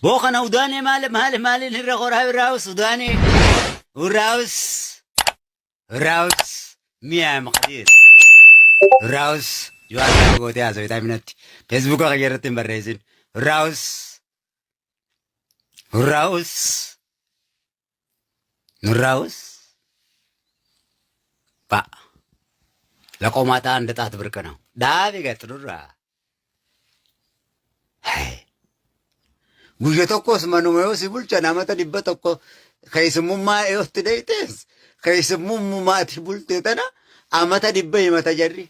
Boo kana udaanee maali maali maaliin irra qoraa irraawus udaanee irraawus irraawus mi'a maqadiir irraawus yoo akka gootee haasawee minatti feesbuuka kiyya irratti hin barreessin irraawus irraawus nurraawus ba ለቆማጣ እንደ ጣት ብርቅ ነው። ዳብ ይገጥሩራ Guyya tokkos manuma yoo si bulchan amata 100 keessummummaa yootti dheeytees keessummummaa ati bulte tana amata 100 himata jarri.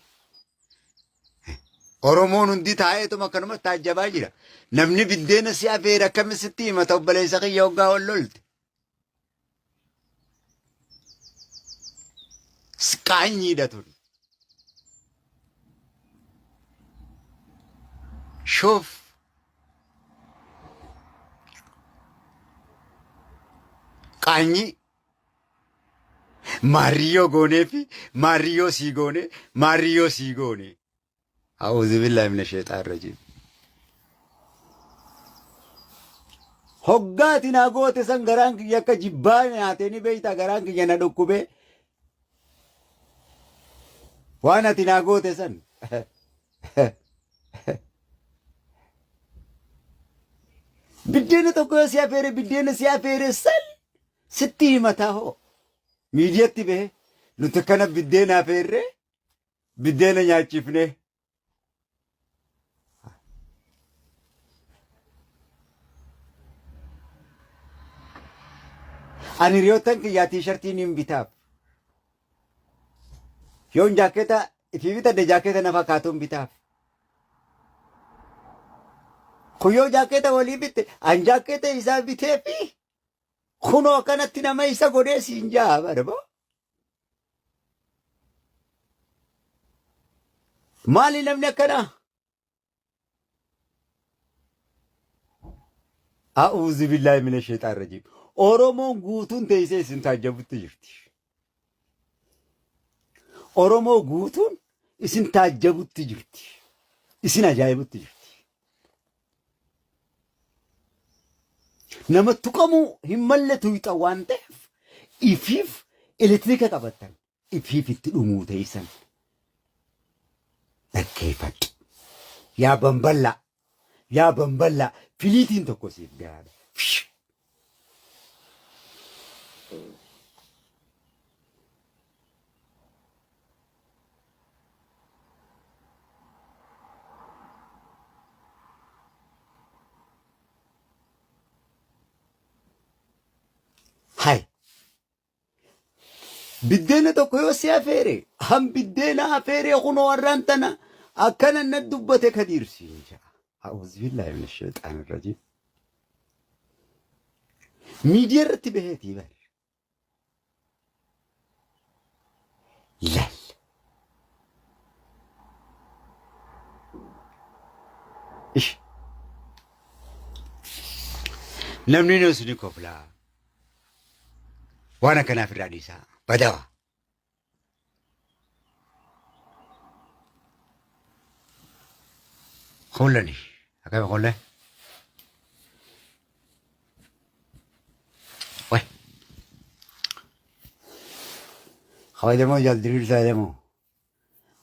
Oromoon hundi taa'eetuma akkanuma taajjabaa jira. Namni biddeena si afeere akkami sitti himata obboleessa kiyya hoggaa ol lolte. Qaanyiidha tun. Shuf. Qaanyii. Maariyyoo goonee fi maariyyoo sii goonee maariyyoo sii goonee. A'uuzu billaahi mina sheexaan rajiim. Hoggaa ati naa goote san garaan kiyya akka jibbaa nyaatee ni beektaa garaan kiyya na dhukkubee. Waan ati naa goote san. Biddeena tokko yoo si afeere biddeena si afeere san sitti himataa hoo. Miidiyatti bahe nuti akkana biddeena afeerree biddeena nyaachifnee. Ani hiriyoottan kiyyaa tiishartii niin bitaaf. Yoon jaakkeeta ifii bitadhe jaakkeeta na fakkaatuun bitaaf. Kun yoo jaakkeeta walii bitte an jaakkeeta isaa bitee fi kunoo akkanatti nama isa godhee siin jaa barba. Maali namni akkanaa? A'uuzu billaahi mina sheexaan rajiim. Oromoon guutuun teessee isin taajjabutti jirti. Oromoo guutuun isin taajjabutti jirti. Isin ajaa'ibutti jirti. Nama tuqamuu hin malle tuyxa waan ta'eef ifiif elektiriika qabattan ifiif itti dhumuu teessan dhaggeeffadhu. Yaa bamballaa yaa bamballaa filiitiin tokko siif gahaadha. Hay. Biddeena tokko yoo si afeere han biddeena afeere kunoo har'aan tana akkana na dubbate kadiir siin ja'a. A'uuzu billaahi mina sheexaani rajiim. Miidiyaa irratti baheetii bari. Lal. Ish. Namni nus ni koflaa. Waan akkanaaf irraa dhiisaa. Badawa. Kullani. Akkami kullee? Way. Kabajamoo jaal diriirsaa jedhamu.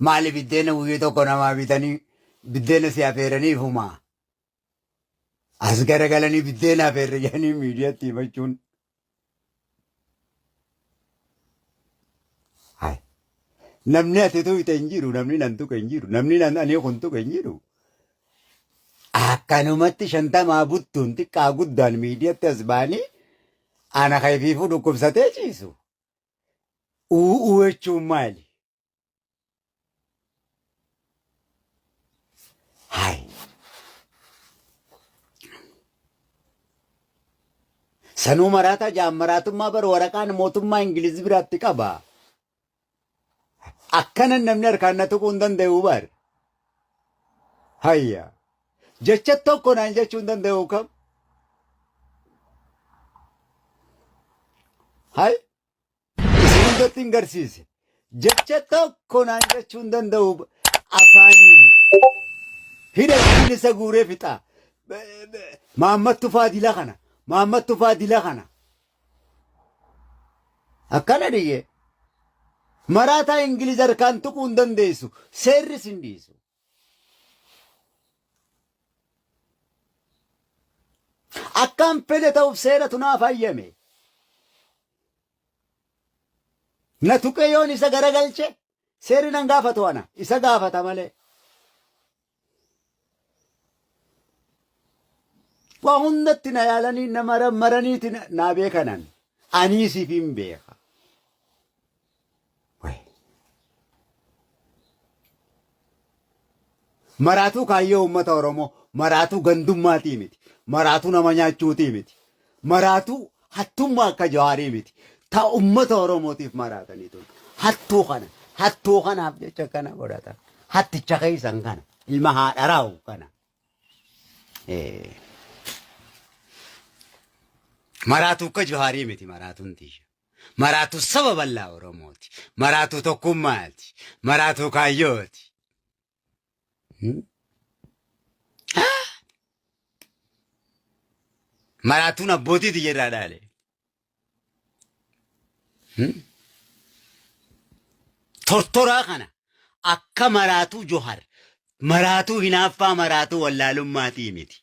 Maali biddeena guyyaa tokko namaa bitanii biddeena si afeeraniifumaa. As garagalanii biddeena afeerre jedhanii miidiyaatti himachuun. Hai. Namni ati tuqxe hin jiru, namni nan tuqe hin jiru, namni nan ani kun tuqe hin jiru. Akkanumatti shantamaa buttuun xiqqaa guddaan miidiyaatti as ba'anii ana kayfiifuu dhukkubsatee ciisu. U'uu jechuun maali? Hai. Sanuu maraataa jaan maraatummaa bar waraqaan mootummaa Ingiliz biraatti qaba. Akkana namni harkaan na tuquu hin danda'u bar. Hayya. Jecha tokko naan jechuu hin danda'u kam? Hay. Isin hundatti hin garsiise. Jecha tokko naan jechuu hin danda'u afaaniin. Hidhattiin isa guuree fixa. Maammat Tufaa dila kana. Maammat Tufaa dila kana. Akkana dhiyye. Maraataa Ingiliz harkaan tuquu hin dandeessu. Seerris hin dhiisu. Akkaan fedhe ta'uuf seeratu naaf hayyame. Na tuqee yoon isa garagalche seerri nan gaafatu ana isa gaafata malee. Waa hundatti na yaalanii na maraniiti naa beekanan anii siif hin beeka. Maraatuu kaayyoo uummata Oromoo maraatuu gandummaatii miti. Maraatuu nama nyaachuutii miti. Maraatuu hattummaa akka Jawaarii miti. Ta uummata Oromootiif maraatanii tun. Hattuu kana hattuu kanaaf jecha kana godhatan. Hatticha keessan kana ilma haadha raa'u kana. Maraatuu akka Jawaarii miti maraatuun tiyya. Maraatuu saba bal'aa Oromooti. Maraatuu tokkummaati. Maraatuu kaayyooti. Maraatuun abbootii tiyya irraa dhaale. Tortoraa kana akka maraatuu Johar maraatuu hinaaffaa maraatuu wallaalummaatii miti.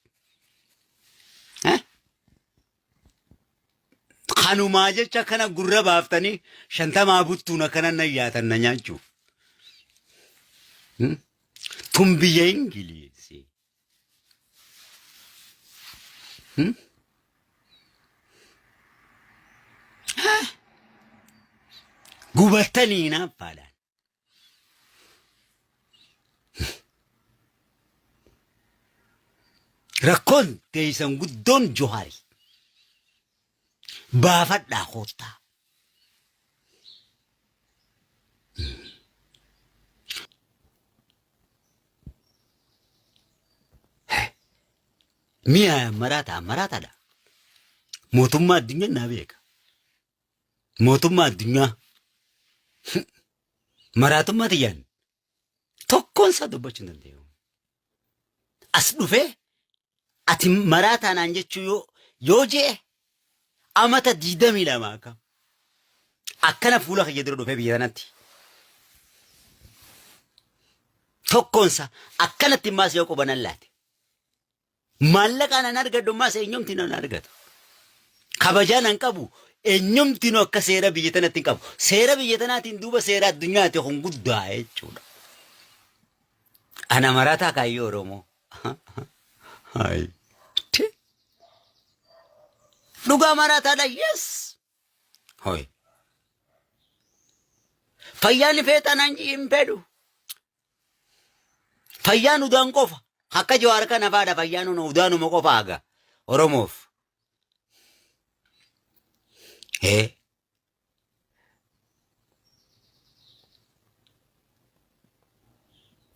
Kanumaa jecha kana gurra baaftanii shantamaa buttuun akkana na yaatan na nyaachuuf. Tun biyya Ingiliizi. Gubattanii hinaaffaadhaan. Rakkoon teessan guddoon Johari. Baafadhaa koottaa. Mi'a maraataa maraataadha. Mootummaa addunyaa naa beeka. Mootummaa addunyaa maraatummaa tiyyaan tokkoon isaa dubbachuu hin danda'u. As dhufee ati maraataa naan jechuu yoo je'e amata 22 akkam akkana fuula kiyya dura dhufee biyya tanatti tokkoon isaa akkanatti immaas yoo qubanan laate. Maallaqaa nan argadhu ammaas eenyumti nan argatu. Kabajaa nan qabu eenyumtinuu akka seera biyya tanatti hin qabu. Seera biyya tanaatiin duuba seera addunyaati kun guddaa jechuudha. Ana marataa kaayyoo Oromoo. Hayi. Dhugaa marataadha yes. Hoy. Fayyaan feetaa naan hin fedhu. Fayyaan udaan qofa. Akka Jawaar kana faadha fayyaan udaanuma qofa haga Oromoof. Ee.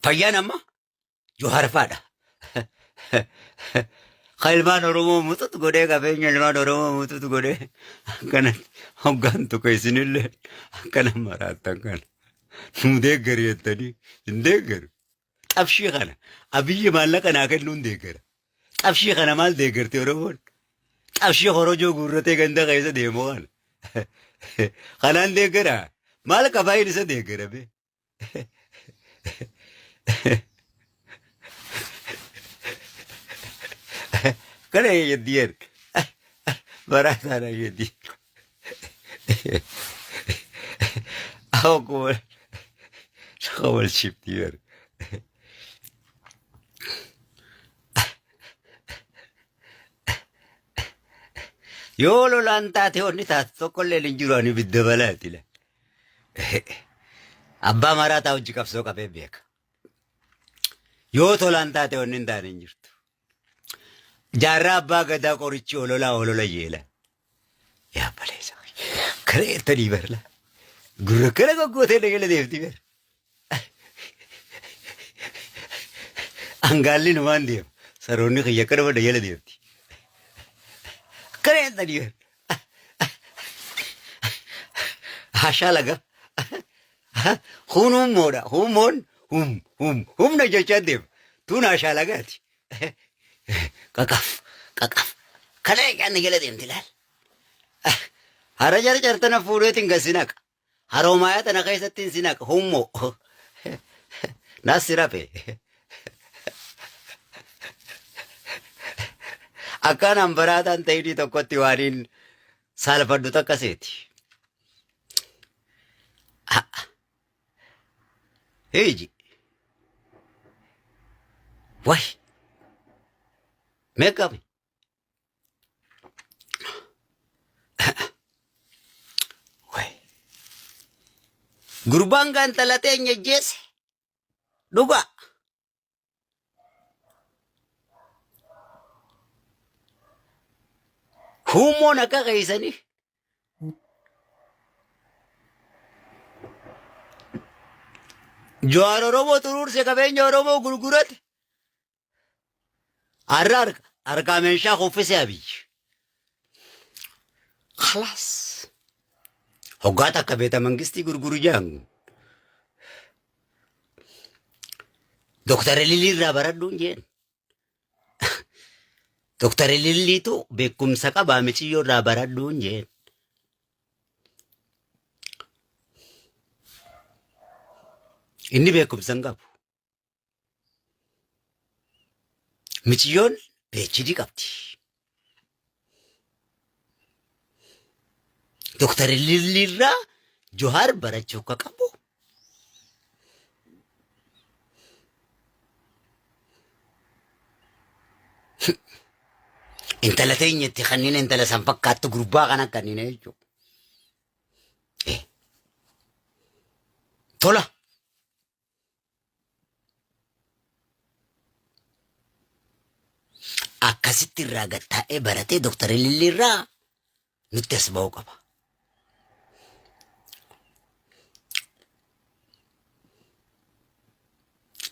Fayyaan amma Jawaar faadha. Ka ilmaan Oromoo muxut godhee qabeenya ilmaan Oromoo muxut godhee akkanatti hoggaan tokko isinillee akkana maraattan kana. Nu deeggari jettanii hin deeggaru. Xabshii kana Abiyyi maallaqa naa kennuu hin deeggara. Xabshii kana maal deeggarti Oromoon? Xabshii korojoo guurratee ganda keessa deemu kana. Kanaan deeggara. Maal qabaa inni isa deeggara bee? Kana jedhiyeer. Maraataa jedhi. Akkuma wal shiftiyeer. Yoo lolaan taate onni taate tokkollee hin jiru ani ibidda balaati. Abbaa maraataa hojii qabsoo qabee beeka. Yoo tolaan taate onni hin taane hin jirtu. Jaarraa abbaa gadaa qorichi ololaa olola yeela. Yaa baleessa. Kara eertanii barla. Gurra kana goggootee na jala deemti bar. Angaalli numaan deema. Saroonni kiyya akkana na jala deemti. Kara eertanii bar. Hashaa laga. Kun hummoodha. Hummoon hum hum humna jechaa deema. Tun hashaa lagaati. Qaqaf qaqaf. Kana eegaan jala deemti laal. Hara jarjartana fuudheetiin gad si naqa. Haroomayaa tana keessatti si naqa. Hummoo. Nas si rafe. Akkaan hanbaraataan ta'inii tokkotti waaniin saalfadhu takka seeti. Hiiji. Way. Meeqami? Way. Gurbaan kan intala teenya ajjeese. Dhugaa. Huummoon akka keessanii. Jawaar Oromoo xuruurse qabeenya Oromoo gurgurate. Har'a harkaa meeshaa kuffise Abiyyi. Khalaas. Hoggaa takka beeta mangistii gurguru jaan. Dooktar Ilillii irraa baradhuun jeen. Dooktar Ililliitu beekumsa qabaa miciyyoo irraa baradhuun jeen. Inni beekumsa hin qabu. Miciyyoon PhD qabdi. Dooktar Ililliirraa Johaar barachuu akka qabu. Intala teenyatti kanneen intala san fakkaattu gurbaa kana kanneen jechuudha. Tola. Akkasitti irraa gad taa'ee baratee Dooktar Ilillii irraa nutti as ba'uu qaba.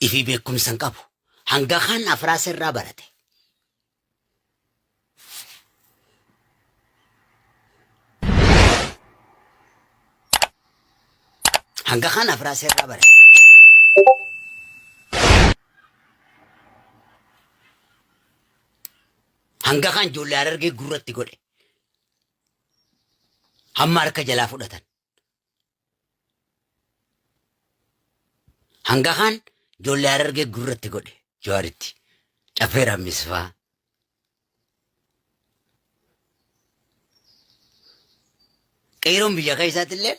Ifii beekumsa hin qabu. Hanga kaan afraasa irraa barate. Hanga kaan afraasa irraa barate. Hanga kaan ijoollee harargee gurratti godhe. Hamma harka jalaa fudhatan. Hanga kaan ijoollee harargee gurratti godhe Jawaaritti. Caffee Raammisfaa. Qeeroon biyya keessaatti illee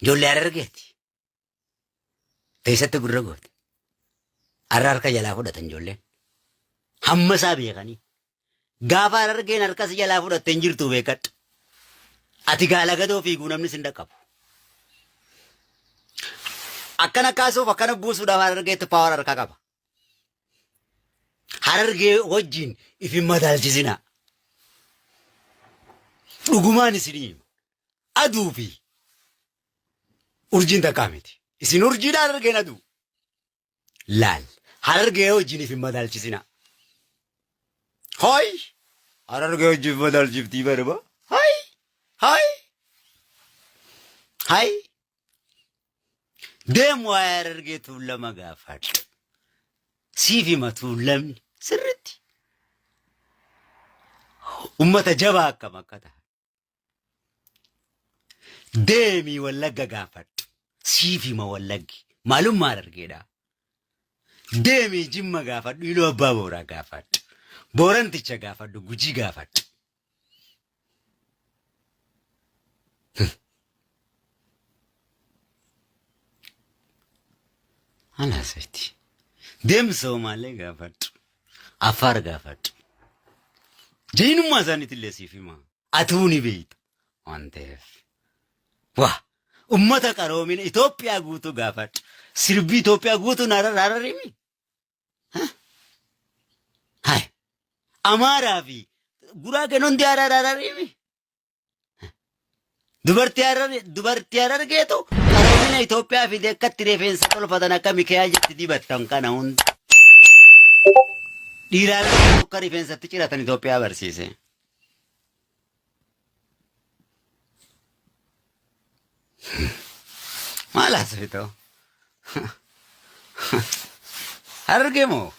ijoollee harargeeti. Keessatti gurra goote. Har'a harka jalaa fudhatan ijoolleen. Hamma isaa beekanii. Gaafa harargeen harka si jalaa fudhatte hin jirtu beekadhu. Ati gaala gadoo fiiguu namni sin dhaqqabu. Akkana kaasuuf akkana buusuudhaaf harargeetti paawar harkaa qaba. Harargee wajjin if hin madaalchisinaa. Dhugumaan isinii hima. Aduu fi urjiin takkaa miti. Isin urjiidha harargeen aduu. Laal harargee wajjin if hin madaalchisinaa. Hoy! Harargee wajjin madaalchiftii barba. Hay! Hay! Hay! Deemu waa'ee harargee tuulama gaafadhu. Siif hima tuulamni sirritti. Ummata jabaa akkam akka ta'an. Deemii wallagga gaafadhu. Siif hima wallaggi. Maalummaa harargeedha. Deemii jimma gaafadhu. Iluu abbaa booraa gaafadhu. Booranticha gaafadhu. Gujii gaafadhu. Alaasati. Deem Soomaalee gaafadhu. Affaar gaafadhu. Jainummaa isaaniitillee siif hima. Atuu ni beekta waan ta'eef. Waa ummata qaroomina Itoophiyaa guutuu gaafadhu. Sirbii Itoophiyaa guutuun harar hararimi. Hai. Amaaraa fi Guraageen hundi harar hararimi. Dubartii harar dubartii harargeetu qaroomina Itoophiyaa fide akkatti rifeensa tolfatan akka Mikayaa jetti dibattan kana hunda. Dhiiraa akka rifeensatti ciratan Itoophiyaa barsiise. Maal haasofitoo? Harargee moo?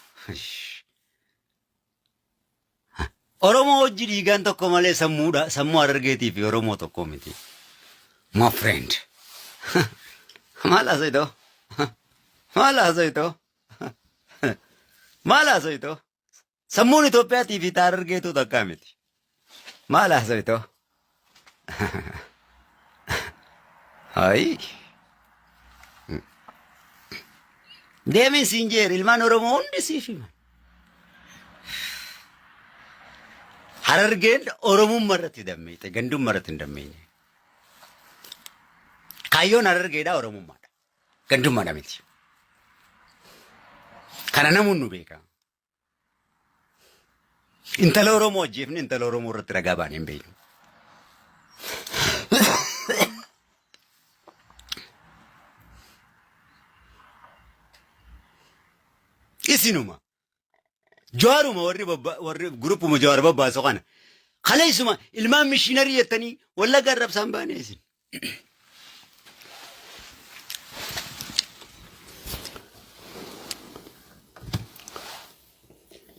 Oromoo hojii dhiigaan tokko malee sammuudha. Sammuu Harargeetii fi Oromoo tokko miti. My friend. Maal haasayitoo? Maal haasayitoo? Maal haasayitoo? Sammuun Itoophiyaatii fi Harargeetuu takkaa miti. Maal haasayitoo? Hayi. Deemin siin jeer ilmaan Oromoo hundi siif himan. Harargeen Oromummaa irratti dammeeyte gandummaa irratti hin dammeeyne. Kaayyoon Harargeedhaa Oromummaadha. Gandummaadha miti. Kana namuun nu beeka. Intala Oromoo ajjeefne intala Oromoo irratti ragaa baanee hin beeknu. Isinuma. Jawaaruma warri babba warri gurupuma jawaar babbaasu kana. Kaleessuma ilmaan mishiinarii jettanii wallagga arrabsaan baane isin.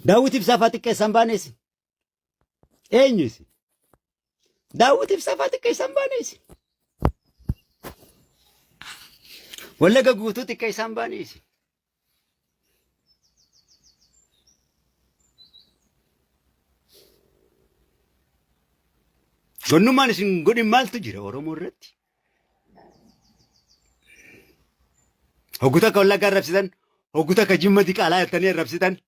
Daawwit Ibsaa faa xiqqeessaan baane isin. Eenyu isin? Daawwit Ibsaa faa xiqqeessaan baane isin. Wallagga guutuu xiqqeessaan baane isin. Gonnummaan isin godhin maaltu jira Oromoo irratti? Hoggu takka Wallagga arrabsitan, hoggu takka Jimma diqaalaa jettanii arrabsitan.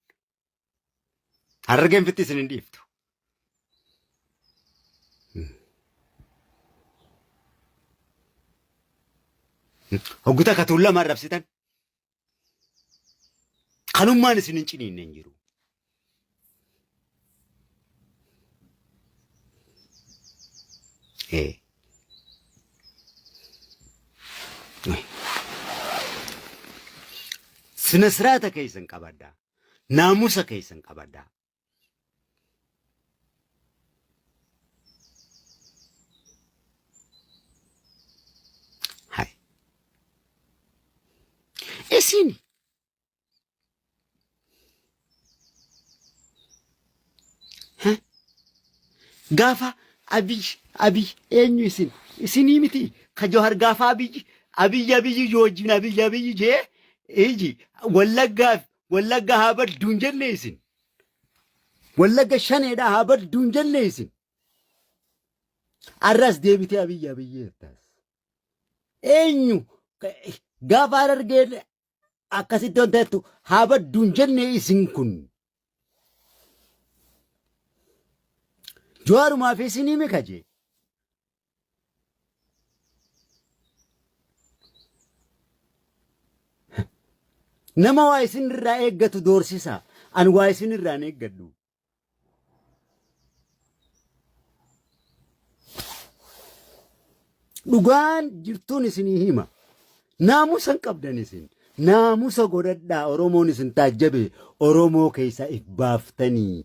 Harargeen fitti isin hin dhiiftu. Hoggu takka Tuulama arrabsitan. Kanummaan isin hin ciniinne hin jiru. Ee. Sina siraata keessan qabadhaa. Naamusa keessan qabadhaa. Hai. Isin gaafa Abiy Abiy eenyu isin isinii miti ka Johar gaafa Abiy Abiy Abiy wajjin Abiy Abiy jee iji wallaggaaf Wallagga haa baddu hin jenne isin. Wallagga shaneedha haa baddu hin jenne isin. Arras deebitee Abiyyi Abiyyi jettaas. Eenyu gaafa Harargeen akkasitti wanta jettu haa baddu hin jenne isin kun. Jawaarumaaf isinii mika jee. Nama waa isin irraa eeggatu doorsisa. Ani waa isin irraa hin eeggadhu. Dhugaan jirtuun isinii hima. Naamusa hin qabdan isin. Naamusa godhadhaa Oromoon isin taajjabe Oromoo keessaa if baaftanii.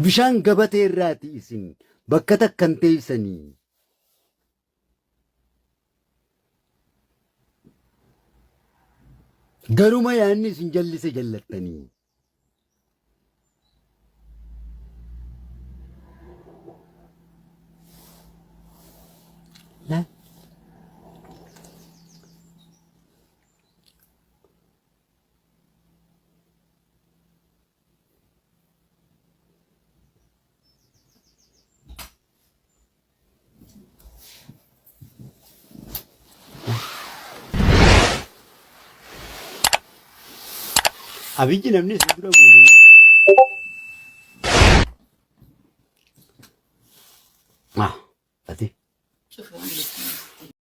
Bishaan gabatee irraati isin bakka takka hin teessanii. Garuma yaadni isin jallise jallattanii. Laal. Abiyyi namni isin dura buule. Ah, ati. Cufi waan jettu.